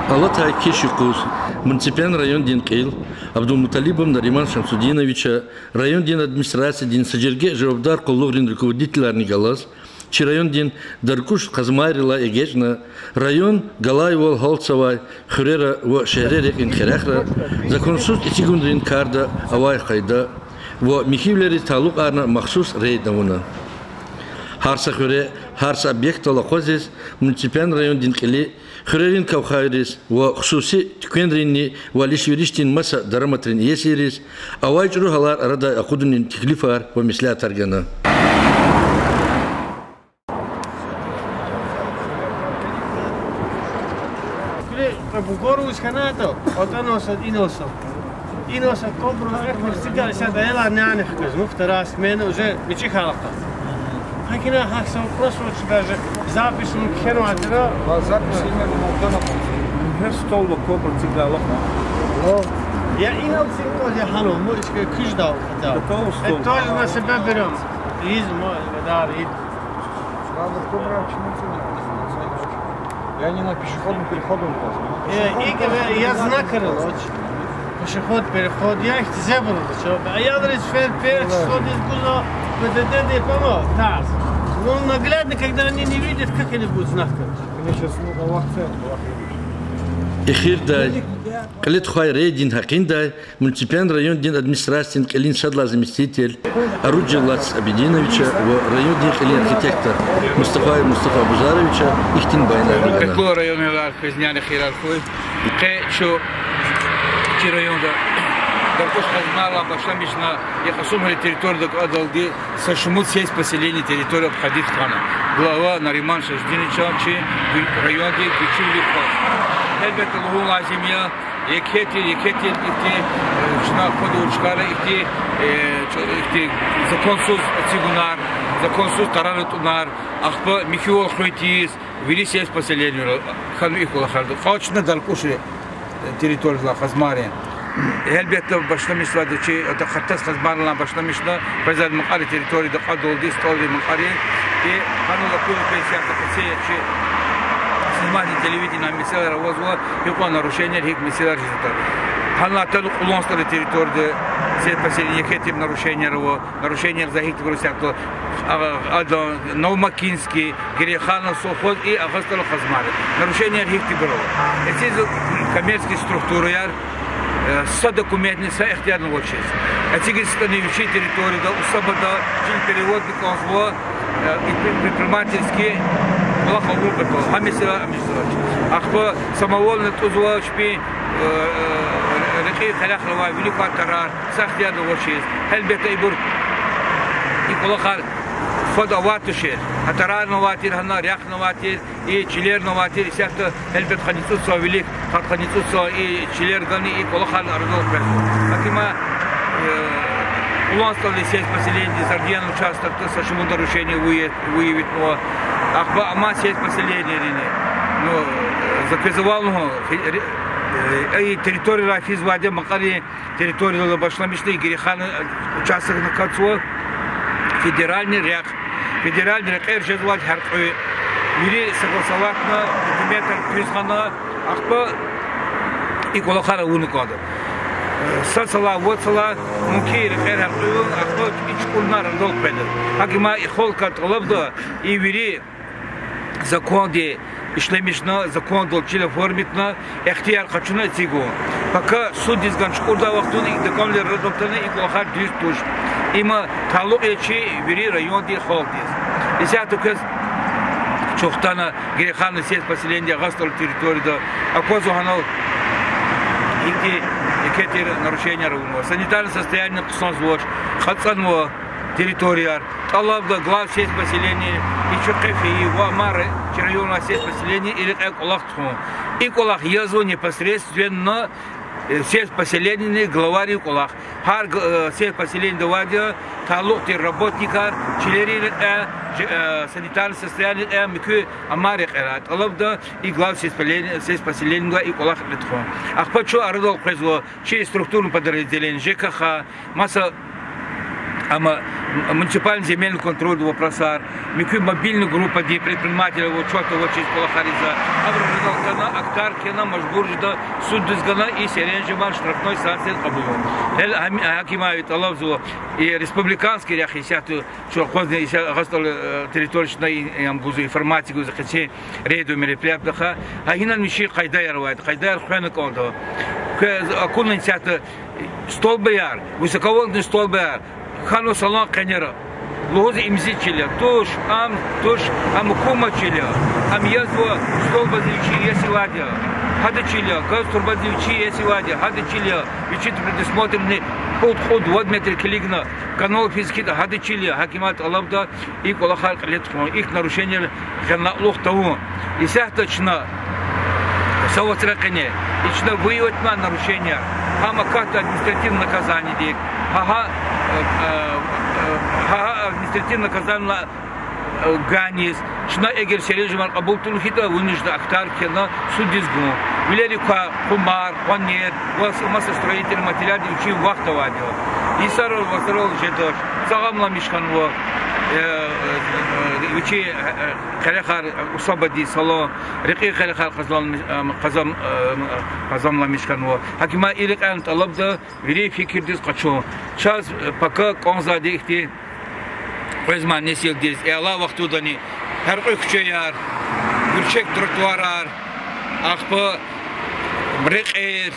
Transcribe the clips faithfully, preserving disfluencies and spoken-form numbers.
Алатай киш юкъуз муниципальный райондин кьил Абдулмуталибов Нариман Шамсудиновича, райондин администрациядин са жерге жавабдар къуллугърин руководителарни галаз, чи райондин даркӀуш къазмайрилай эгечӀна, район галайвал гьалтзавай хуьрера ва шегьре рекьин херехра законсуз эцигунрин карда авай къайда ва михьивилериз талукьарна махсус рейд авуна. Гьар са хуьре, гьар са объектдал акъвазиз муниципальный райондин кьили хуьрерин кавхайриз ва хсуси туьквенринни ва алиш-веришдин маса дараматрин иесийриз авай чӀуру гьалар арадай акъудунин теклифар ва меслятар гана. Куьне бугоруз хьанатӀа, атӀана са, ина са. Ина са кобра эхир сигалсад аялар няни хказ, ну, вторая смена уже мичӀи халакьа. ГьакӀ ина гьахьса вопрос, вот даже запись ну кхьенвай тира. Ва запись именно Молдана. Гьер столда кобра цигайла. Я инал цикоз я хьанва, мо ишке куьждал хата. Такого стол. Тоже на себя берём. Из мо, да, и Ладно, кто брал, чему цена? Я не на пешеходном переходе упал. Э, и, э, я знак короче. Пешеход, переход, я их зебра, чё? А я говорю, фер, фер, число здесь было, ПДД, ПДД, по-моему, да. Ну, наглядно, когда они не видят, как они будут знак короче? Мне сейчас, ну, Аллах цель, Аллах любит. Эхирдай, кьиле тухвай рейдин гьакъиндай муниципальный райондин администрациядин кьилин сад лагьай заместитель Аруджилац Абидиновича ва райондин кьилин архитектор Мустафаев Мустафа Абузаровича ихьтин баянар гана. Пеклу районра квез няни хийирар хьуй. Къе чу чи районда даркӀуш къазмайрилай башламишна, и Кьасумхуьруьн территорияда кьадалди са шумуд сельское поселение территория обходить хьана. Глава Нариман Шамсудиновича чи районди гуьчуьвилик кваз. Гьелбетда, лугьун лазим я, еке тир, еке тир ихьтин, э, чна акъудун чкайра ихьтин, э, чӀу-, ихьтин законсуз эцигунар, законсуз тарар атӀунар, ахпа михьивал хуьн тийиз, вири сельское поселениера хьанва и кӀвалахар. Къачуна даркӀуш территориядилай къазмайрин. Гьелбетда, башламишзавайди чи, ада Хатас къазмайрилай башламишна, къвезвай мукьвара территорияда кьадалди, СтӀалрин мукьвара. И гьанал акуна пенсиярда къеци чи сниматьни телевидениедин месэлаяр авазва, гьикьван нарушенияяр, гьикӀ месэлаяр жезватӀа. Гьанал атана Кьулан СтӀалрин территорияда сельское поселение, еке тир нарушенияяр ава, нарушенияяр за гьихьтинбур исятда, а, ада Новомакинский, Герейханов совхоз и Агъа СтӀалрин къазмайри. Нарушенияяр гьихьтинбур ава. Эцигзава коммерческий структураяр, э, са документни, са ихтиярни авачиз. Эцигиз исятдани вичин территорияда, усабада, жилпереводни кӀанзава, э, и пре-, предпринимательский кӀвалах авун патал. Гьа месэла амичзавач. Ахпа самовольно тӀузвач пи, э, э, рекьин хелехра авай вилик квай тарар, са ихтиярни авачиз. Гьелбетда, ибур, и кӀвалахар фад авай тушир, гьа тарарни авай тир, гьана рехъни авай тир, и чилерни авай тир, исятда гьелбетда къанни цӀуд йисан вилик, къанни цӀуд йисан и чилер гана, и кӀвалахар арадал къвезва. Гьакимар, э, Кьулан СтӀалрин сельское поселениедиз, Зардиянрин участокда са шумуд нарушение выявитнава. Ахпа амай сельское поселениерини, ну, за квез авай лугьун, э, и территорияда физвайди мукьвара территориядал башламишна, Герейханов участокни акатзава, федеральный рехъ. Федеральный рекьер жезвайди гьяркьуь. Вири согласоватьна, документар куьз хьана, ахпа и кӀвалахар авуна кӀанда. Э, са йисалай, вад йисалай мумкин рекьер гьяркьуьна, ахпа и чукӀурни арадал къведа. Гьакимар и халкьдивай тӀалабда, и вири законди ишлемишна, закондал чил оформитна, ихтияр къачуна эцигун. Пока суддиз гана чукӀурдай вахтунда и документар арадал атана, и кӀвалахар дуьз туш. Има талукь я чи вири райондин халкьдиз. Исятда квез чухтана Герейхановрин сельское поселениеди Агъа СтӀалрин территорияда аквазва гьанал ихьтин еке тир нарушенияяр авунва. Санитарное состояние хъсанзавач, кьацӀанва территорияяр. ТӀалабда глав сельского поселения, и чу къе фейи ва мара чи районрай сельское поселение и рекье кӀвалах тухун. И кӀвалах язва непосредственно, э, сельское поселениени главайрин кӀвалах. Гьар г-, э, сельское поселениеда авайди я талукь тир работникар, чилерин рекье, ж-, э, санитарное состояние рекье, муькуь амай рекьера. ТӀалабда и глав сельского поселения, сельского поселениеда и кӀвалах тухун. Ахпа чун арадал къвезва чи структурный подразделение, ЖКХ, маса Амма муниципальный земельный контрольдин вопросар, муькуь мобильный группадин предпринимателар ва учётда авачиз кӀвалахар ийизва, абуру регьалтна, ахтар кхьена, мажбур жеда, суддиз гана, и серенжемар штрафной санкция кьабулна. Гьел гьам-, гьакимави тӀалабзава, и республиканский рехъ исятда чун акъвазнава, исятда Агъа СтӀалрин, э, территорияда чна и, ам гузва, информация гузва къенин рейдовый мероприятиедихъ. Гьа гьинан вичин къайдаяр авайди, къайдаяр хвена кӀанда. Квез акуна исятда столбаяр, высоковольтный столбаяр, хьанва салан къенера. Лугьузва, им зи чил я. Туш, ам туш, ам гьукуматдин чил я. Ам язва, столбади вичи иеси авайди я. Гьадан чил я, газ турбади вичи иеси авайди я. Гьадан чил я, вичи предусмотренный пуд-кьуд-вад метр килигна канал физ хьайитӀа, гьадан чил я. Гьакимар тӀалабда и кӀвалахар кьиле тухун, ихьтин нарушенияр гъенлай кьулухъ тавун. Исятда чна са вацра къене, и чна выявить авунай нарушенияр, гьам акатда административный наказаниедик, гьа, гьа, гьа, гьа административный наказание, э, ганиз, чна эгер серенжемар кьабул тавун хьайитӀа, вынужден ахтар кхьена, суддиз гун. Вилерик квай къумар, къванер ва маса строительный материалдин вичин вахт авайди я. Йисарал, вацрал жедач, сагъламиш хьанва, э, э, э, вичин, э, э, къерехар, усадьбадин салон, рекьин къерехар къазан-, э, къазан-, э, къазанламиш хьанва. Гьакимар и рекьяй тӀалабда вири фикирдиз къачун. Чаз, э, пака кӀанзавайди ихьтин къвезмай несилдиз, и алай вахтундани гьяркьуь куьчеяр, гуьрчег тротуарар, ахпа рекьер,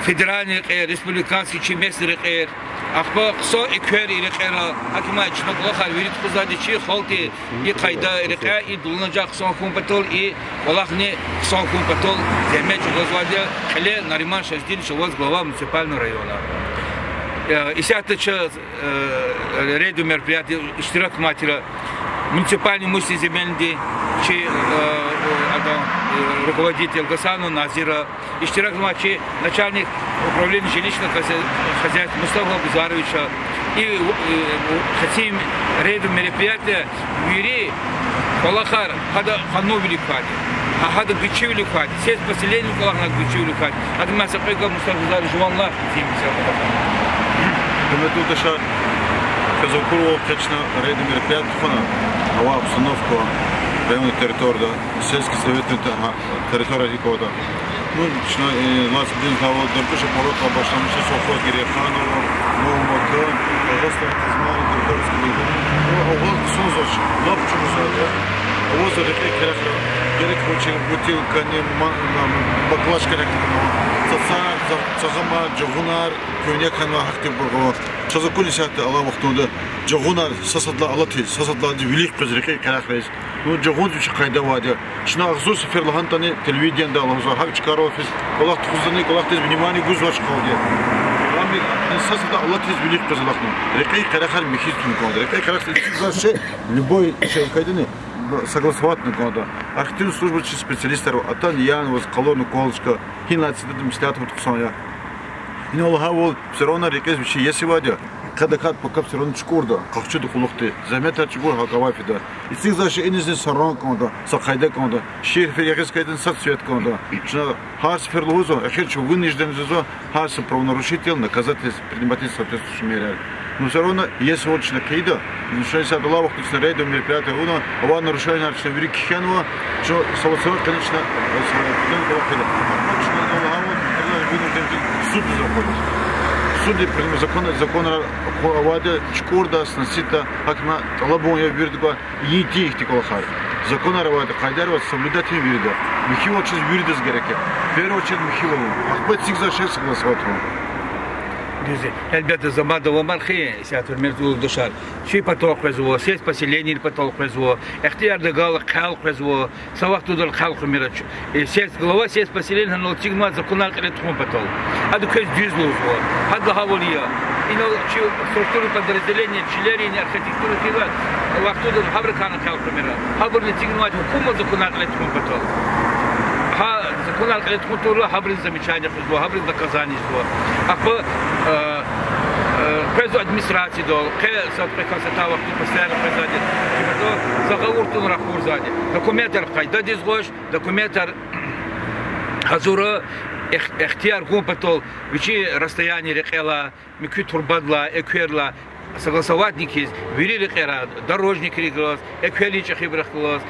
федеральный рекьер, республиканский чи местный рекьер, ахпа хъсан эквер и рекьера, гьакимар чна кӀвалахар вири тухузвайди чи халкьди и къайда, и рекьяй, и дуланажагъ хъсан хьун патал, и кӀвалахни хъсан хьун патал зегьмет чӀугвазвайди я кьиле Нариман Шамсудинович аваз глава муниципального района. Э, исятда чаз, э, рейдовый мероприятиеда иштирак авунайтӀа, муниципальный имущественный земельный чи, э, э, адан, э, руководитель Гасанова Назира, иштирак авунайтӀа чи начальник управления жилищного хозя-, хозяйства Мустафа Гузаровича, и, э, э, гьа и рейдовый мероприятие вири кӀвалахар гьада къанунвилик квайди, гьа-, гьада гуьчвилик квайди, сельское поселение кӀвалахна гуьчвилик квайди. Гьада маса кьве га Мустафа Гузарович жуван лагь физим мисал кӀвалахар. Гьуьрметлу юлдашар, квез акурвал, къе чна рейдовый мероприятие тухвана, авай обстановка районный территорияда, сельский советдин та-, гьа, территория гьикӀ аватӀа. Ну, чна, э, лацбин гьавал Дербеша палатра башламишна, совхоз Герейханово, Новый Макан, Агъа СтӀалрин Къизмайрин территориядиз геле. Ну, аваз ксунзач, лап чӀурзавайди я. Аваз рекьин къерехра, герек авачир бутылкани, ма-, ма-, баклажкаяр, цацар, ца-, цацамар, жагъунар, куьгьне хьанвай гьахьтинбур ава. Чаз акуна исятда алай вахтунда жагъунар са садлагьай алатиз, са садлагьайди вилик къвез рекьин къерехриз. Ну, жагъундиз вичин къайда авайди я. Чна агъзур сефер лагьанатӀани, телевидениеда лугьузва, гьакӀ чкайрал физ, кӀвалах тухузвани, кӀвалахдиз внимание гузвач халкьди. Ам са садлагьай алатиз вилик къвез алахъна. Рекьин къерехар михьиз тун кӀанда. Рекьин къерехар эцигзавай шей, любой шей къайдани, согласовать авун кӀанда. Архитектурный службадин чи специалистар ава, атана янаваз къалурна квалчка, гьинлай цидадин меслятвал тухсан я. Ина лагьайвал, всё равно рекьиз вичи иеси авайди я. Къе дакӀар пака всё равно чукӀурда, къахчуда кьулухъди. Зегьметар чӀугур гьакӀ авай фида. Эцигзавай шей инизни са ранг кӀанда, са къайда кӀанда. Ширфи ягъиз хьайитӀани са цвет кӀанда. Чна гьар сефер лугьузва, эхир чун вынужден жезва, гьар са правонарушитель наказать ийиз, принимать ийиз соответствующий мераяр. Ну, всё равно, если вал чна хъийида, ну, чна исятда алай вахтунда чна рейдовый мероприятие авуна, авай нарушенияр чна вири кхьенва, чун са вацра къене чна, э, чна вынужден жи суддиз акъудиз. Суддиз принимать закон, законар акъу-, авайди чукӀурда, сноситьда, гьакӀ ма тӀалабун я виридавай, ийин тин ихьтин кӀвалахар. Законар авайди, къайдаяр авайди, соблюдать ийин вирида. Михьивал чаз виридаз герек я. В первую очередь михьивал. Ахпа эцигзавай шей согласовать авун. Дуьз я. Гьелбетда, заманда вамар хьи, исятда, гьуьрметлу юлдашар, чи патал къвезва, сельское поселение патал къвезва, ихтияр дагайла хъел къвезва, са вахтунда хъел хъумир ач. Э, сельс-, глава сельского поселения гьанал эцигнавай законар кьиле тухун патал. Ада квез дуьз лугьузва. Гьада лагьайвал я. Инал чи структурный подразделение, чилерини архитектура хьайила, вахтунда гьабурукайни хъел хъумир. Гьабурни эцигнавай гьукуматдин законар кьиле тухун патал. Гьа законар кьиле тухун тавурла гьабуруз замечание къвезва, гьабуруз наказание ийизва. Ахпа, э, э, къвезва администрациядал, къе сад-, къе кас атай вахтунда постоянно къвезвайди, за гъавурда ракъурзавайди. Документар къайдадиз гъваш, документар гьазура, эх-, ихтияр гун патал, вичин расстояние рекьелай, муькуь турбадилай, экверилай, Согласоватьникиз вири рекьерай, дорожникрихъ галаз, эквелин чӀехибурухъ галаз,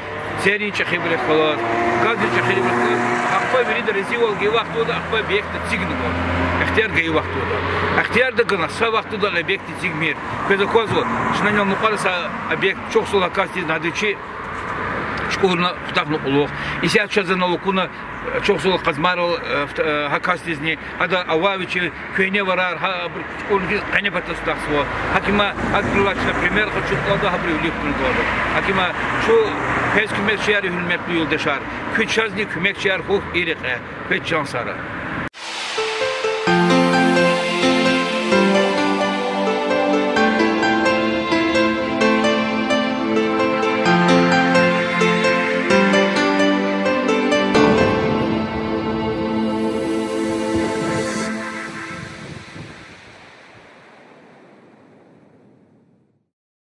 церин чӀехибурухъ галаз, газдин чӀехибурухъ галаз, ахпа вирида разивал гайи вахтунда ахпа объектдиз эцигна кӀанда. Ихтияр гайи вахтунда. Ихтиярда гана са вахтунда объектдиз эцигмир. Квез аквазва, чна инал мукьвара са объект чухсагъул гьа касдизни, гьада чи чукӀурна хутахна кьулухъ. Исятда чаз анал акуна, чухсагъул къазмайрал, э, гьа касдизни, гьада авай вичин куьгьне варар, гьа абур чукӀурна хьиз къене патаз хутахзава. ГьакӀ им, гьабурулай чна пример къачуна кӀанда, гьабуру вилик кутуна кӀанда. ГьакӀ им чун квез куьмекчияр, гьуьрметлу юлдашар. Куьн чазни куьмекчияр хьухь и рекье. Квез чан сагърай.